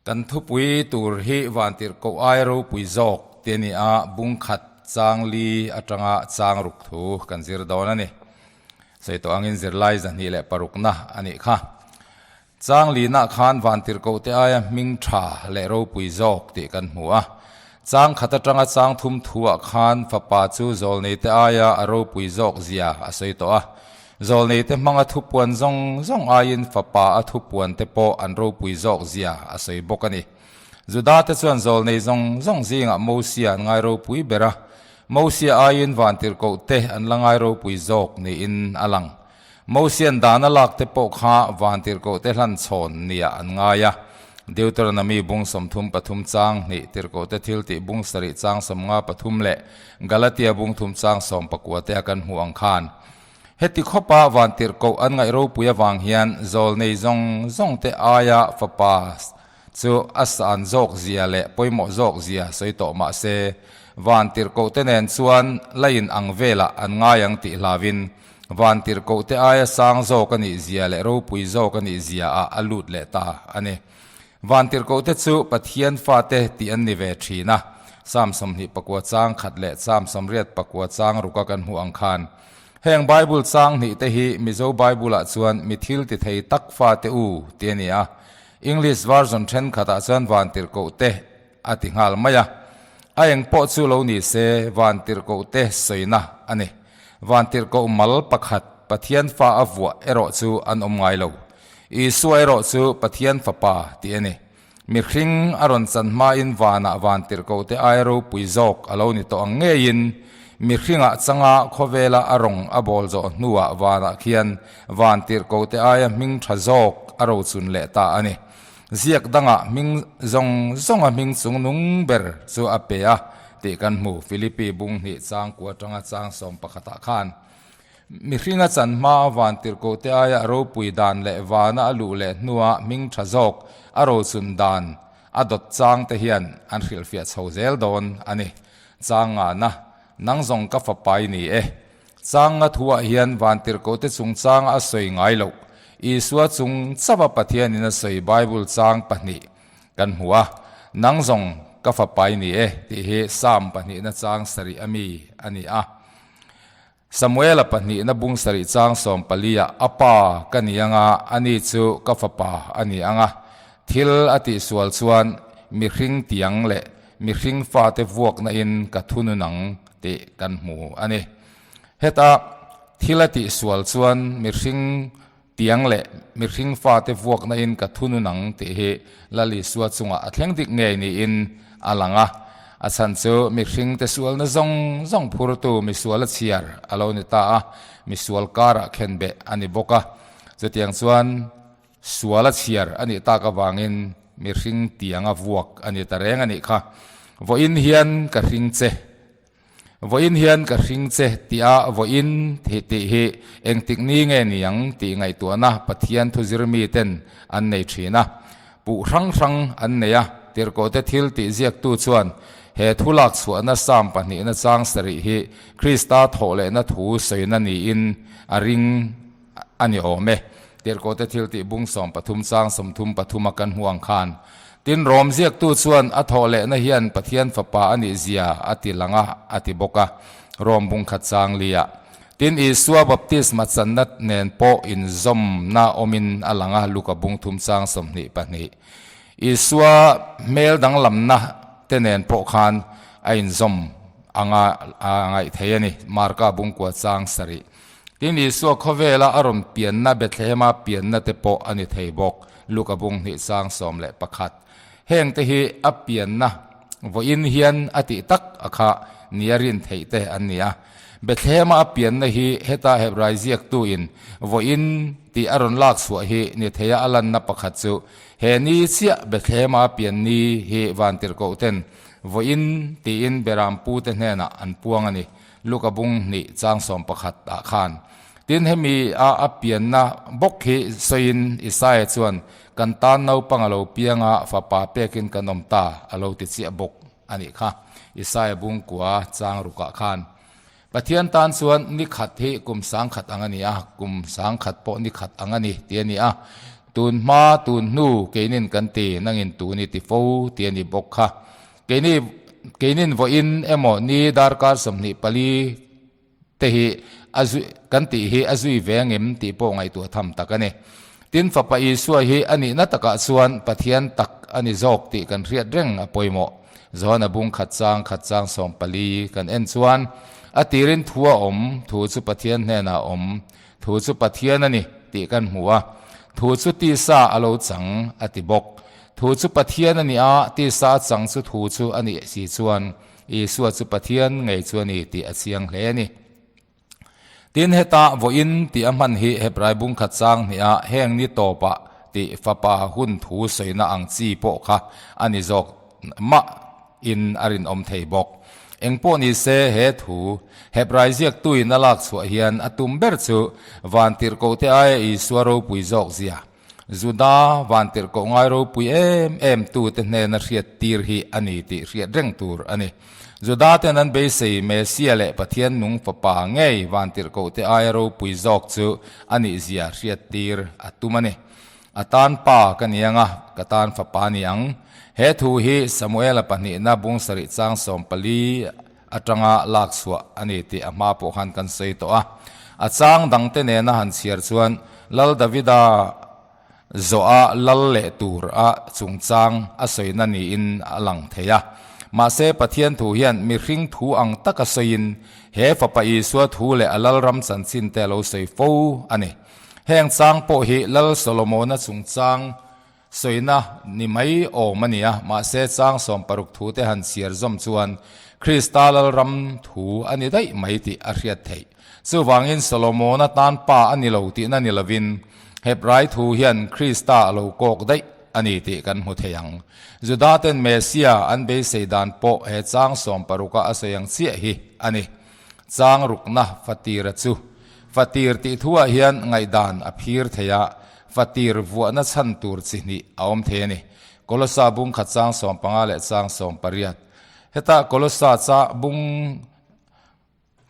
Kan thupui tur hi Vantirhkoh ai ropui zawk ti a ni a, bung khat chang li atanga chang ruk thu kan zir dawn a ni. Sawi tawh angin zirlai 26na a nih kha. Chang linah khan Vantirhkoh te aia hming tha leh ropui zawk tih kan hmu a. Chang khat atanga chang thum thuah khan fapa chu zawlneite aia a ropui zawk zia a sawi tawh a. Zawlneite hmanga thupuan zawng zawng aiin fapa a thupuante pawh an ropui zawk zia a sawi bawk a ni. Judate chuan zawlnei zawng zawng zingah Mosia an ngai ropui ber a, Mosia aiin vantirhkohte an la ngai ropui zawk niin a lang. Mosian dan a lakte pawh kha vantirhkohte hlan chhawn niah an ngai a. Deuteronomy bung 33 chang hnih, Tirhkohte thiltih bung sarih chang 53 leh Galatia bung thum chang 19 te a kan hmuh ang khan, Heti khawpa vantirhkoh an ngaih ropui avang hian zawlnei zawng zawngte aia fapa chu a san zawk zia leh pawimawh zawk zia sawi tawh mah se, vantirhkohte nen chuan la in ang velah an ngai ang tih hlauin vantirhkohte aia sang zawk a nih zia leh ropui zawk a nih zia ah a lut leh ta a ni. Vantirhkohte chu Pathian fate tih an ni ve thin a, Psalm 29 chang khat leh Psalm 89 chang ruka kan hmuh ang khan. Heng Bible chang hnih te hi Mizo Bible-ah chuan mi thil ti thei tak fate u ti a ni a, English version thenkhatah chuan vantirhkohte a ti nghal mai a. A eng pawh chu lo ni se vantirhkohte sawina a ni. Vantirhkoh mal pakhat Pathian fa a vuah erawh chu an awm ngai lo. Isua erawh chu Pathian Fapa tih a ni. Mihring a rawn chan hmain vanah vantirhkohte aia ropui zawk a lo ni tawh ang ngeiin, mihringah changa khawvela a rawng a bawl zawh hnuah vanah khian vantirhkohte aia hming tha zawk a rochun leh ta a ni. Ziak dangah hming zawng zawnga hming chungnung ber chu a pe a tih kan hmu, Philippi bung hnih chang kua atanga chang 11 ah khan. Mihringa chan hma vantirhkohte aia a ropui dan leh vana a luh leh hnua hming tha zawk a rochun dan a dawt chang te hian an hrilhfiah chho zel dawn a ni. Chang ngana, nang zawng ka fapa i ni e. Chang nga thuah hian vantirhkohte chungchanga a sawi ngai loh, Isua chung chauha Pathianin a sawi Bible chang pahnih kan hmu a, nang zawng ka fapa i ni e tih hi Psalm pahnihna chang sarih ami a ni a. Samuela pahnihna bung sarih chang 14 ah a pa ka ni anga, ani chu ka fapa a ni anga. Thil a tihsual chuan mihring tiang leh mihring fate vuakna in ka thunun ang tih kan hmu a ni. Heta thil a tihsual chuan mihring tiang leh mihring fate vuakna in ka thunun ang tih hi Lal Isua chungah a thleng dik ngei niin a lang a. A chhan chu mihring te sualna zawng zawng phurtu misual a chhiar a lo ni ta a, misual karah khenbeh a ni bawk a. Chutiang chuan sual a chhiar a nih tak avangin mihring tianga vuak a ni ta reng a nih kha. Vawiin hian ka hring che. Vawiin hian ka hring che tih a vawiin thih tih hi engtik ni nge ni ang tih ngaihtuahna Pathian thuzir miten an nei thin a. Puh hrang hrang an nei a, tirhkohte thil tih ziaktu chuan he thu lak chhuahna Psalm pahnihna chang sarih hi Krista thawhlehna thu sawina niin a ring a ni awm e. Tirhkohte thil tih bung 13 chang 33 a kan hmu ang khan. Tin, Rom ziaktu chuan a thawh lehna hian Pathian Fapa a nih zia a ti lang a, a ti bawk a, Rom bung khat chang li ah. Tin, Isua baptisma channa nen pawh inzawmna awmin a lang a, Luka bung thum chang 22. Isua hmel danglamna te nen pawh khan a inzawm anga a ngaih thei a ni, Marka bung kua chang sarih. Tin, Isua khawvela a rawn pianna Bethlehema pianna te pawh a ni thei bawk, Luka bung hnih chang 11. Heng te hi a pianna vawiin hian a tih tak a kha nia rin theih te an ni a. Bethlehema a pianna hi heta Hebrai ziaktuin vawiin tih a rawn lak chhuah hi ni theia a lanna pakhat chu he ni chiah Bethlehema a pian ni hi vantirhkoh ten vawiin tiin Berampu te hnenah an puang a ni. Luka bung hnih chang 11 ah khan. Tin, hemi a a pianna bawk hi sawiin Isaia chuan, Kan tan naupang a lo piang a, fapa pekin kan awm ta, a lo ti chiah bawk a nih kha. Isaia bung kua chang rukah khan. Pathian tan chuan ni khat hi kum 1000 ang a ni a, kum 1000 pawh ni khat ang a ni tih a ni a. Tun hma, tun hnu keinin kan ti, nangin tun i ti fo ti a ni bawk kha. Keini, keinin vawiin emaw ni darkar 24 te hi a zui, kan tih hi a zui ve angem tih pawh ngaihtuah tham tak a ni. Tin, Fapa Isua hi a nihna takah chuan Pathian tak a ni zawk tih kan hriat reng a pawimawh. Johana bung khat chang khat chang 14 kan en chuan, A tirin thu a awm, thu chu Pathian hnenah a awm, thu chu Pathian a ni tih kan hmu a, thu chu tisa a lo chang a ti bawk. Thu chu Pathian a ni a, tisa a chang chu thu chu a nih si chuan Isua chu Pathian ngei chu a ni tih a chiang hle a ni. Tin, heta vawiin tih a hman hi Hebrai bung khat chang hniha heng ni tawpah tih fapa hun thu sawina ang chi pawh kha a ni zawk mah in a rinawm thei bawk. Eng pawh ni se he thu Hebrai ziaktuin a lak chhuah hian a tum ber chu vantirhkohte aia Isua ropui zawk zia Juda vantirhkoh ngai ropui em em tute hnena hriat tir hi a ni tih hriat reng tur a ni. Juda ten an beisei Mesia leh Pathian nung fapa ngei vantirhkohte aia ropui zawk chu a nih zia hriat tir a tum a ni. A tan pa ka ni ang a, ka tan fapa a ni ang. He thu hi Samuela pahnihna bung sarih chang 14 atanga lak chhuah a ni tih a hma pawh khan kan sawi tawh a. A chang dangte nena han chhiar chuan Lal Davida zawha lal leh tur a chungchang a sawina niin a lang thei a. Mahse Pathian thu hian mihring thu ang taka sawiin he Fapa Isua thu leh a Lalram chanchin te a lo sawi fo a ni. Heng chang pawh hi Lal Solomona chungchang Sawina ni mai awm a ni a, mahse chang 60 thu te han chhiar zawm chuan Krista Lalram thu a ni daih mai tih a hriat theih. Chuvangin Solomona tan pa a ni lo tihna ni lovin Hebrai thu hian Krista a lo kawk daih a ni tih kan hmu thei ang. Juda ten Messia an beisei dan pawh he chang 60 a a sawi ang chiah hi a ni. Chang rukna fatira chu fatir tih thuah hian ngaihdan a phir thei a, Fatir vuahna chhan tur chi hnih a awm thei a ni. Kolosa bung khat chang 15 leh chang 18. Heta Kolosa cha bung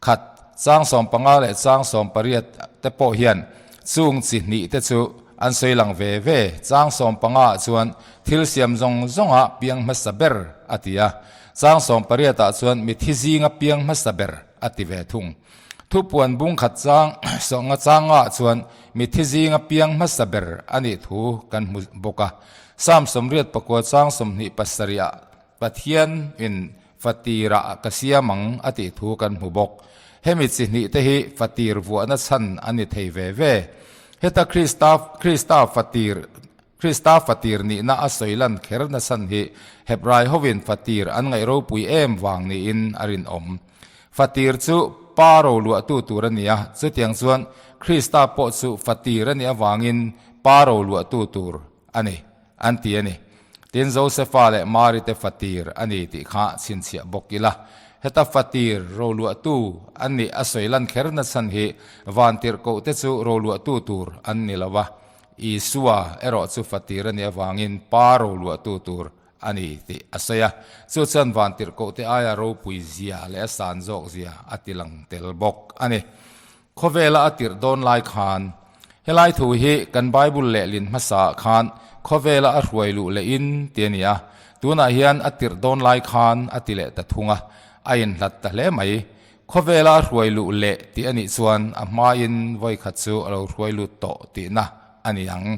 khat chang 15 leh chang 18 te pawh hian chung chi hnih te chu an sawi lang ve ve. Chang 15 ah chuan thil siam zawng zawnga piang hmasa ber a ti a, chang 18 ah chuan mithi zinga piang hmasa ber a ti ve thung. Thupuan bung khat chang sawnga changah chuan mithi zinga piang hmasa ber a nih thu kan hmu bawk a. Psalm 84 chang 27 ah Pathian in fatirah ka siam ang a tih thu kan hmu bawk. Hemi chi hnih te hi fatir vuahna chhan a ni thei ve ve. Heta Krista Krista fatir Krista fatir nihna a sawi lan kher nasan hi Hebrai hovin fatir an ngaih ropui em vang niin a rinawm. Fatir chu pa roluahtu tur a ni a, chutiang chuan Krista pawh chu fatir a nih avangin pa roluahtu tur a ni, an ti a ni. Tin, Josefa leh Mari te fatir a ni tih kha chhinchhiah bawk ila. Heta fatir roluahtu an nih a sawi lan kher nasan hi vantirhkohte chu roluahtu tur an ni lo va, Isua erawh chu fatir a nih avangin pa roluahtu tur a ni tih a sawi a. Chu chuan vantirhkohte aia ropui zia leh a san zawk zia a ti lang tel bawk a ni. Khawvela a tirh dawn lai khan, helai thu hi kan Bible lehlin hmasaah khan khawvela a hruai luh lehin ti a ni a, tunah hian a tirh dawn lai khan a ti leh ta thung a, a inhlat ta hle mai. Khawvela a hruai luh leh tih a nih chuan a hmain vawi khat chu a lo hruai lut tawh tihna a ni ang.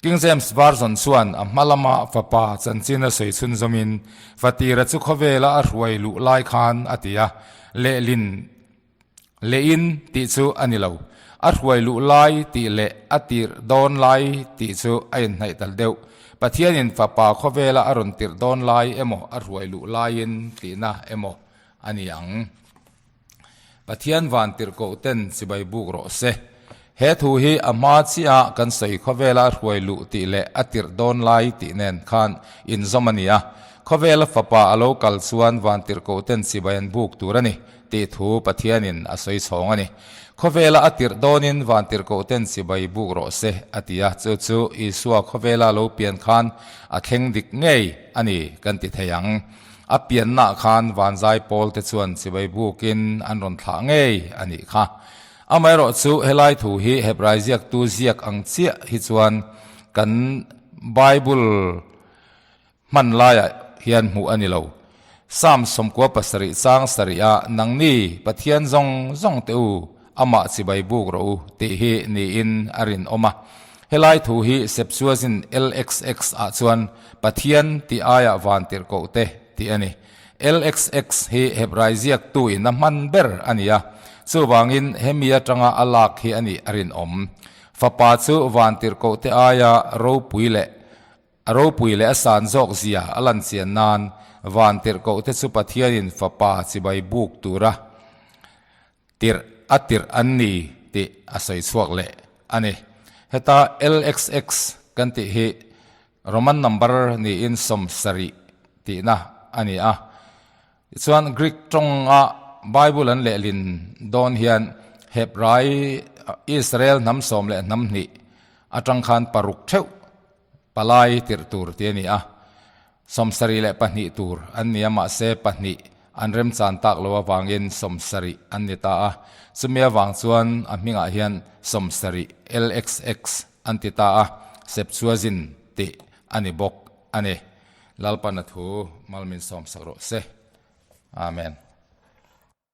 King James Version chuan a hma lama fapa chanchin a sawi chhunzawmin, Fatira chu khawvela a hruai luh lai khan a ti a, lehlin lehin tih chu a ni lo. A hruai luh lai tih leh a tirh dawn lai tih chu a inhnaih tal deuh. Pathianin fapa khawvela a rawn tirh dawn lai emaw a hruai luh laiin tihna emaw a ni ang. Pathian van tirhkoh ten chibai buk rawh se. He thu hi a hma chiah kan sawi khawvela hruai luh tih leh a tirh dawn lai tih nen khan inzawm a ni a. Khawvela fapa a lo kal chuan van tirhkoh ten chibai an buk tur a ni tih thu Pathianin a sawi chhawng a ni. Khawvela a tirh dawnin van tirhkoh ten chibai buk rawh se a ti a, chu chu Isua khawvela lo pian khan a thleng dik ngei a ni kan ti thei ang. A piannaah khan vanzai pawl te chuan chibai bukin an rawn thlah ngei a nih kha. Amaherawh chu helai thu hi Hebrai ziaktu ziak ang chiah hi chuan kan Bible hman laiah hian hmuh a ni lo. Psalm 97 chang sarih-ah Nangni Pathian zawng zawng te u, amah chibai buk rawh u tih hi niin a rinawm a. Helai thu hi Septuagint LXX ah chuan Pathian tih aiah vantirhkoh te tih a ni. LXX hi Hebrai ziaktu in a hman ber a ni a, chuvangin hemi atanga a lak hi a nih a rinawm. Fapa chu vantirhkoh te aia ropui leh A ropui leh a san zawk zia a lan chian nan vantirhkoh te chu Pathianin Fapa chibai buk tura tirh a tirh an ni tih a sawi chhuak leh a ni. Heta LXX kan tih hi Roman number niin 70 tihna a ni a. Tichuan Greek tawnga Bible an lehlin dawn hian Hebrai Israel hnam sawm leh hnam hnih atang khan paruk theuh palai tirh tur tih a ni a, 72 tur an ni a, mahse pahnih an remchan tak lo avangin 70 an ni ta a, chumi avang chuan a hmingah hian 70 LXX an ti ta a, Septuagint tih a ni bawk a ni. Lalpan a thu mal min sawmsak rawh se. Amen.